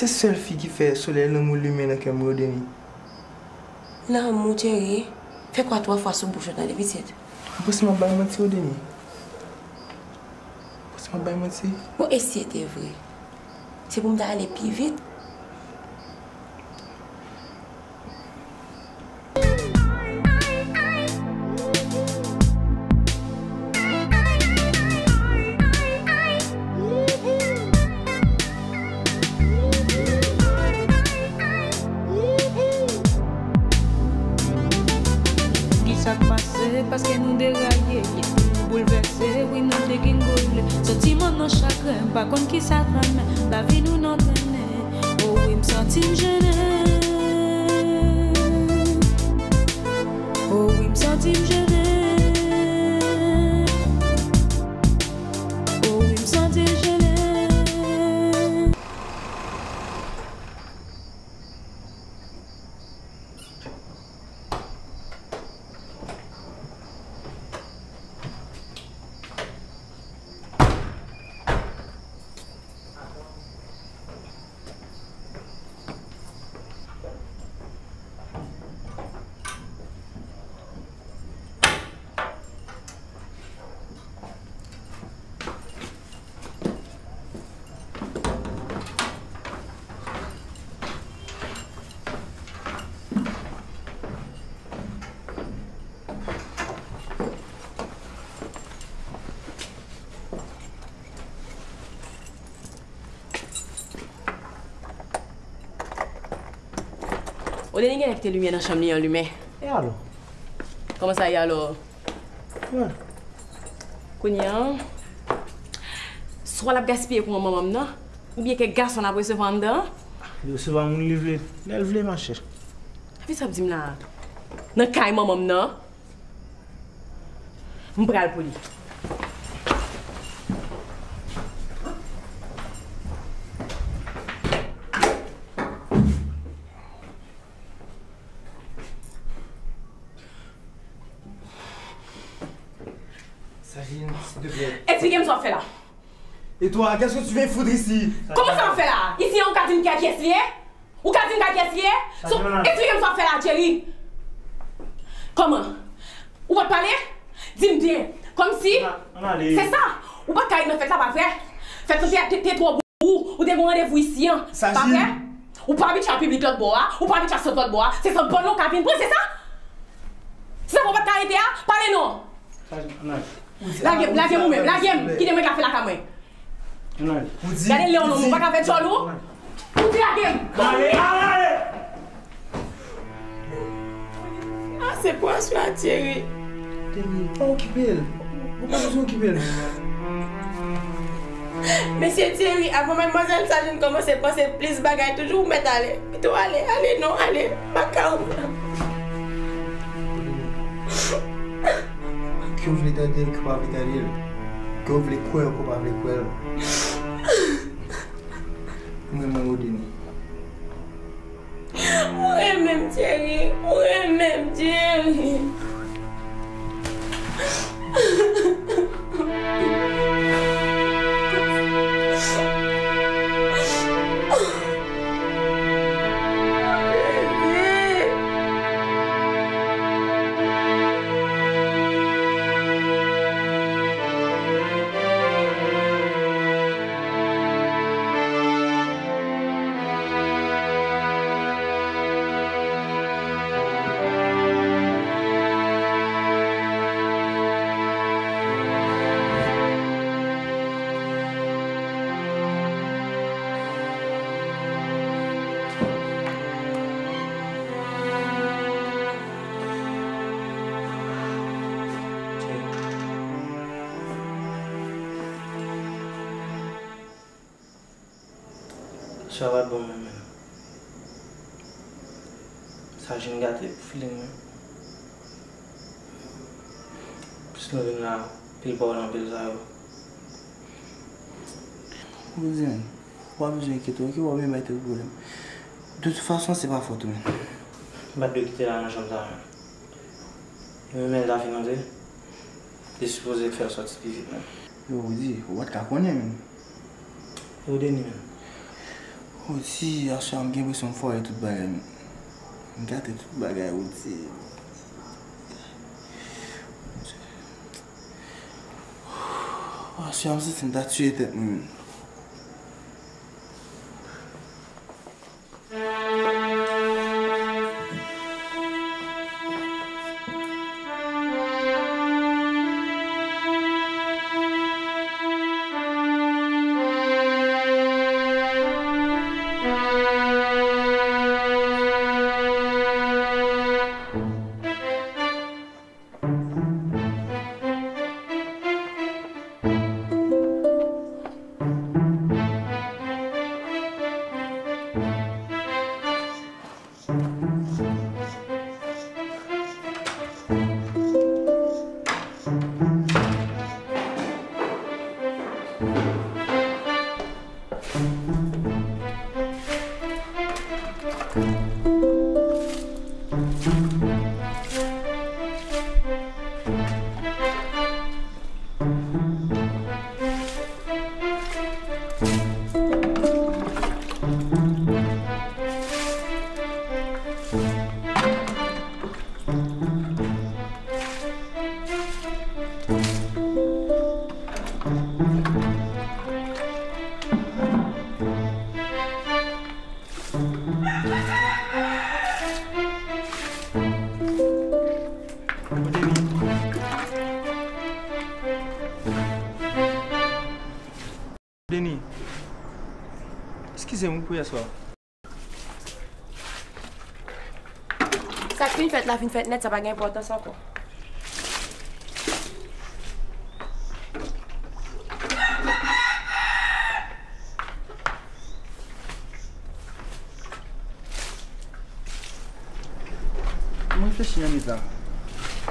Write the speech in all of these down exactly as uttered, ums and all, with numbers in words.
Se sèl fi ki fè solèy lanmou limen nan kè m, Rodeni. Lanmou, cheri, fè kwa twa fwa sou bouch ou, tande, pitit. Ou panse m ap bay manti, Rodeni? Ou panse m ap bay manti? Bon, e si se te vre? Se pou m ta ale pi vit? Kisa k pase? Paske nou deraye, nou boulvèse, wi, nou degringole. Santiman nan chagren, m pa konn kisa k renmen, lavi nou nan trennen. O wi, m santi m jennen. O wi, m santi m jennen. O wi, m santi m jennen. Odeni genlè kite limyè nan chanm li an limen. E alò? Kòman sa, e alò? Wi. Kounye a, swa l ap gaspiye kouran manman m nan, oubyen kèk gason l ap resevwa anndan an. Li resevwa moun li vle, lè l vle, machè. Sa vle sa ap di m la? Nan kay manman m nan, m pral pou li. Sajin, s'il te plaît. Eksplike m sa w ap fè la. Et toi, qu'est-ce que tu viens foutre ici? Kòman sa w ap fè la? Isi an, ou ka di m kiyès li ye? Ou ka di m kiyès li ye? So, eksplike m sa w ap fè la, Jerry. Kòman? Ou pa t pale? Di m byen. Kòmsi. Ann ale. Se sa. Ou pa t ka ret nan fèt la, pa vre? Fèt lan te, te, te twò gou. Ou, ou te gen yon randevou isi an, pa vre? Ou pa abitye al piblik lòt bò a, ou pa abitye al sot lòt bò a, se sant bòn nan ou ka vin pran, se sa? Se sa pou w pa t ka rete a? Pale non! Lage m, lage m ou menm, lage m, kite mwen ka fè lakay mwen. Gade leyon non, ou pa ka fè djòl ou? Ou di lage m! Ale, ale, ale! Ah, se pwasyon a Thierry. Thierry, pa okipe l. Ou pa bezwen okipe l. Mesye Thierry, avan madmwazèl Sajin kòmanse panse plis bagay toujou, ou mèt ale. Pito ale, ale non, ale. M pa ka ou. Ke w vle tande l, ke w pa vle tande l. Ke w vle kwè l, ke w pa vle kwè l. M renmen Rodeni. Ou renmen m, Thierry. Ou renmen m, Thierry. Sa pa t bon menm, menm. Sajin gate feeling mwen. Plis nou vin la, pil pawòl anpil sa yo. Kouzen, ou pa bezwen enkyete w, oke? W ap vin bay tèt ou pwoblèm. De tout fason, se pa fòt ou menm. M pa t dwe kite l al nan chanm sa a menm. E menm lè l ta fin antre, li sipoze fè l sòti pi vit menm. Yo, Rudy, ou pa t ka konnen menm. Yo, Denis menm. Woti, aswè a m gen enpresyon m fòye tout bagay. M gate tout bagay, Woti. Aswè a m santi m ta tiye tèt mwen menm. Deni, eskize m wi pou yèswa. Sa k fin fèt la fin fèt nèt, sa pa gen enpòtans ankò. M reflechi nan nèt la.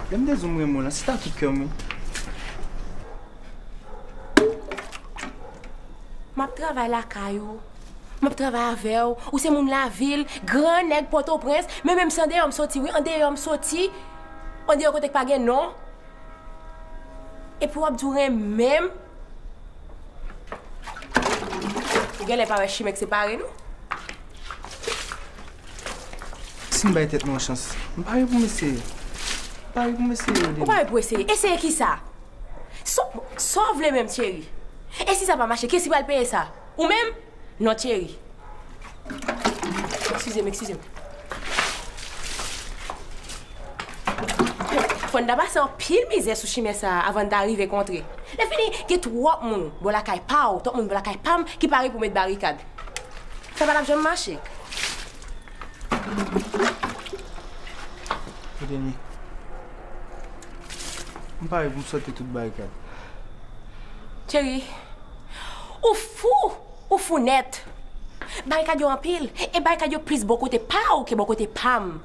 Lè m te di w m renmen w lan, se ta tout kè m wi. M ap travay lakay ou. M ap travay avè w. Ou se moun lavil, gran nèg Pòtoprens, men menm si andeyò m soti, wi, andeyò m soti, andeyò kote k pa gen non. Epi w ap di w renmen m. Ou genlè pa wè chimen k separe nou. Si m bay tèt mwen yon chans, m pare pou m eseye. M pare pou m eseye, Deni. Ou pare pou eseye? Eseye kisa? Sa, sa w vle menm, cheri? E si sa pa mache, kiyès ki pral peye sa? Ou menm? Non, cheri. Eskize m, eskize m. Fò n ta pase anpil mizè sou chimen sa a avan n ta rive kontre. Lè fini, gen twòp moun bò lakay pa w, twòp moun bò lakay pa m ki pare pou met barikad. Sa pa t ap janm mache. Deni, m pare pou m sòti tout barikad. Cheri, ou fou! Ou fou nèt! Barikad yo anpil, e barikad yo plis bò kote pa w ke bò kote pa m.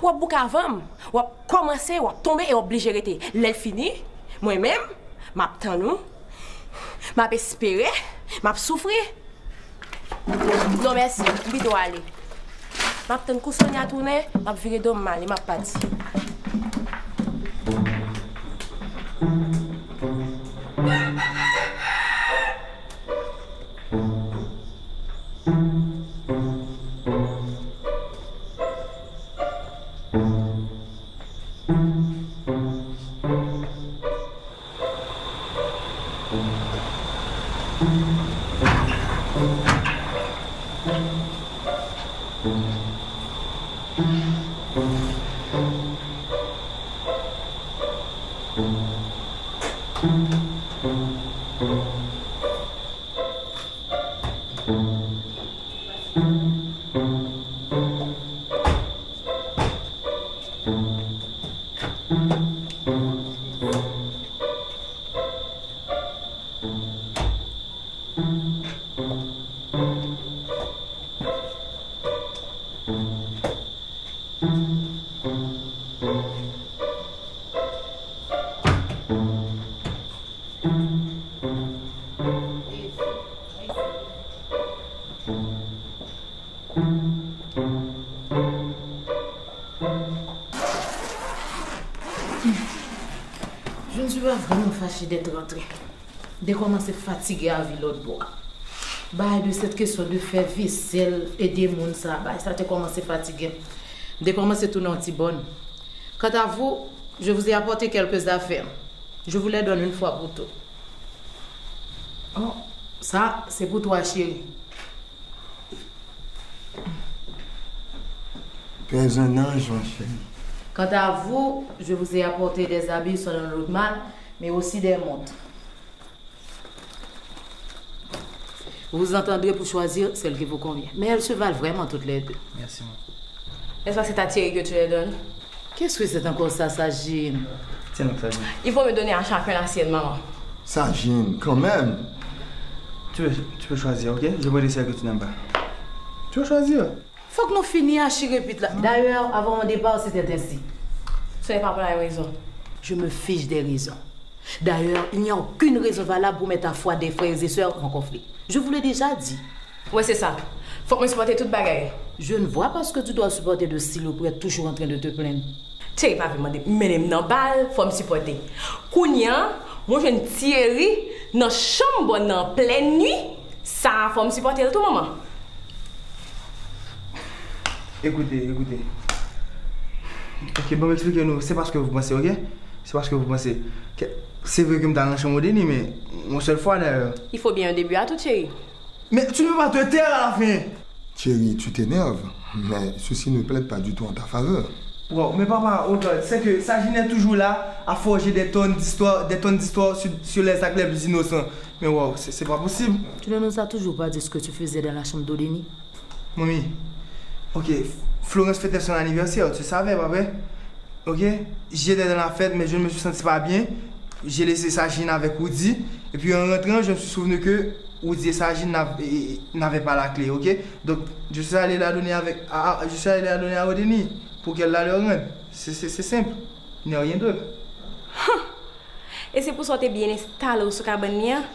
W ap bouke avan m, w ap kòmanse, w ap tonbe e w ap blije rete. Lè l fini, mwen menm, m ap tann ou, m ap espere, m ap soufri. Non mèsi, m pito ale. M ap tann kou Sonia tounen, m ap vire do m, m ale, m ap pati. Je ne suis pas vraiment fâchée d'être rentrée. De kòmanse fatige a vi lòt bò a. Bay de cette question de fè vesèl, ede moun sa, bay sa te kòmanse fatige m. M te kòmanse tounen yon ti bòn. Quant à vous, je vous ai apporté quelques affaires. Je vous les donne une fois pour toutes. Oh, sa, se pou twa, cheri. T'es un ange, ma chérie. Quant à vous, je vous ai apporté des habits selon le normal, mais aussi des montres. Vous vous entendrez pour choisir celle qui vous convient. Mais elles se valent vraiment toutes les deux. Merci, maman. N'est-ce pas, c'est à Thierry que tu les donnes? Qu'est-ce que c'est encore ça, Sajine? Tiens donc, Sajine. Il faut me donner à chacun la sienne, maman. Sajine, quand même. Tu peux, tu peux choisir, ok? Je prends les celles que tu n'aimes pas. Tu peux choisir. Fòk nou fini ak chirepit la. D'ailleurs, avant mon départ, c'était ainsi. Ce n'est pas pour la raison. Je me fiche des raisons. D'ailleurs, il n'y a aucune raison valable pour mettre la foi des frères et sœurs en conflit. Je vous l'ai déjà dit. Mwen se sa. Fòk mwen sipòte tout bagay. Je ne vois pas ce que tu dois supporter de si le prêtre toujours en train de te plaindre. Thierry pa vle mande mennen m nan bal, fò m sipòte. Kounye a, mwen jwenn Thierry nan chanm bòn nan an plèn nwi, sa a fò m sipòte l tou, manman. Ekoute, ekoute. Ok, bon, m eksplike nou. C'est pas ce que vous pensez, ok? C'est pas ce que vous pensez. Que, c'est vrai que m t al nan chanm Odeni, men yon sèl fwa, d'ailleurs. Il faut bien un début à tout, chéri. Mais tu ne peux pas te taire à la fin. Chérie, tu t'énerves, mais ceci ne plaide pas du tout en ta faveur. Wow, mais papa, oh God, c'est que Sajine est toujours là à forger des tonnes d'histoires, des tonnes d'histoires sur, sur les actes les plus innocents. Mais wow, c'est, c'est pas possible. Tu ne nous as toujours pas dit ce que tu faisais dans la chambre d'Odeni. Manmi, ok, Florence fêtait son anniversaire, tu savais, pas vrai? Ok, j'étais dans la fête, mais je ne me suis senti pas bien. J'ai laissé Sajine avec Woody. Et puis en rentrant, je me suis souvenu que Woody et Sajine n'av-, et- et- n'avaient pas la clé, ok? Donc, je suis allé la donner avec, à- à- je suis allé la donner à Odeni pour qu'elle la leur rende. C'est c'est- c'est simple. Il n'y a rien d'autre. E se pou sa w te byen enstale w sou kabann li an?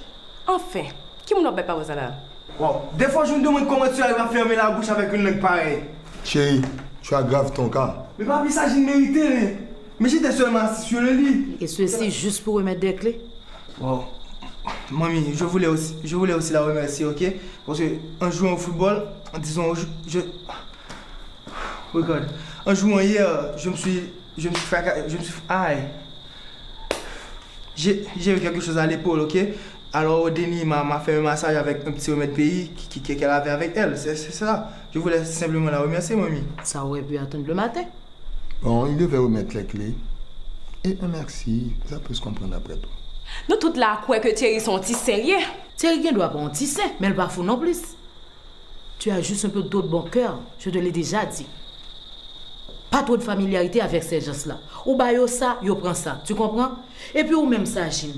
Anfen, ki moun w ap bay pawòl sa la? Wow. Des fois, je me demande comment tu arrives à fermer la bouche avec une langue pareille. Chérie, tu aggraves ton cas. Mais papi, Sajine mérité, hein. Mais j'étais seulement assis sur le lit. Et ceci juste pour remettre des clés? Wow. Manmi, je voulais aussi, je voulais aussi la remercier, ok? Parce que en jouant au football, disons, je, je- regarde, en jouant hier, je me suis, je me suis fait, je me suis, aïe. J'ai, j'ai eu quelque chose à l'épaule, ok? Alors, Denis m'a, m'a fait un massage avec un petit remède pays qui, qui, qu'elle avait avec elle. C'est, c'est ça. Je voulais simplement la remercier, mamie. Ça aurait pu attendre le matin. Bon, il devait remettre les clés. Et un merci, ça peut se comprendre après tout. Nou tout la kwè ke Thierry se yon ti sen li ye. Thierry gen dwa pa yon ti sen, men l pa fou non plis. Tu as juste un peu trop de bon cœur, je te l'ai déjà dit. Pas trop de familiarité avec ces gens-là. Ou ba yo sa, yo pran sa. Tu comprends? Et puis ou menm Sajine.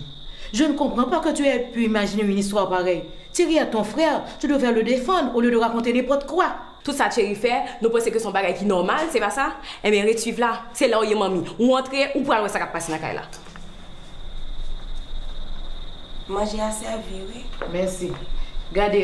Je ne comprends pas que tu aies pu imaginer une histoire pareille. Thierry est ton frère, tu devais le défendre au lieu de raconter n'importe quoi. Tout sa Thierry fè, nou panse ke se yon bagay ki nòmal, se pa sa? Enben, ret swiv la. Se la w ye, manmi. Ou antre, ou pral wè sa k ap pase nan kay la. Manje a sèvi, wi. Mèsi. Gade.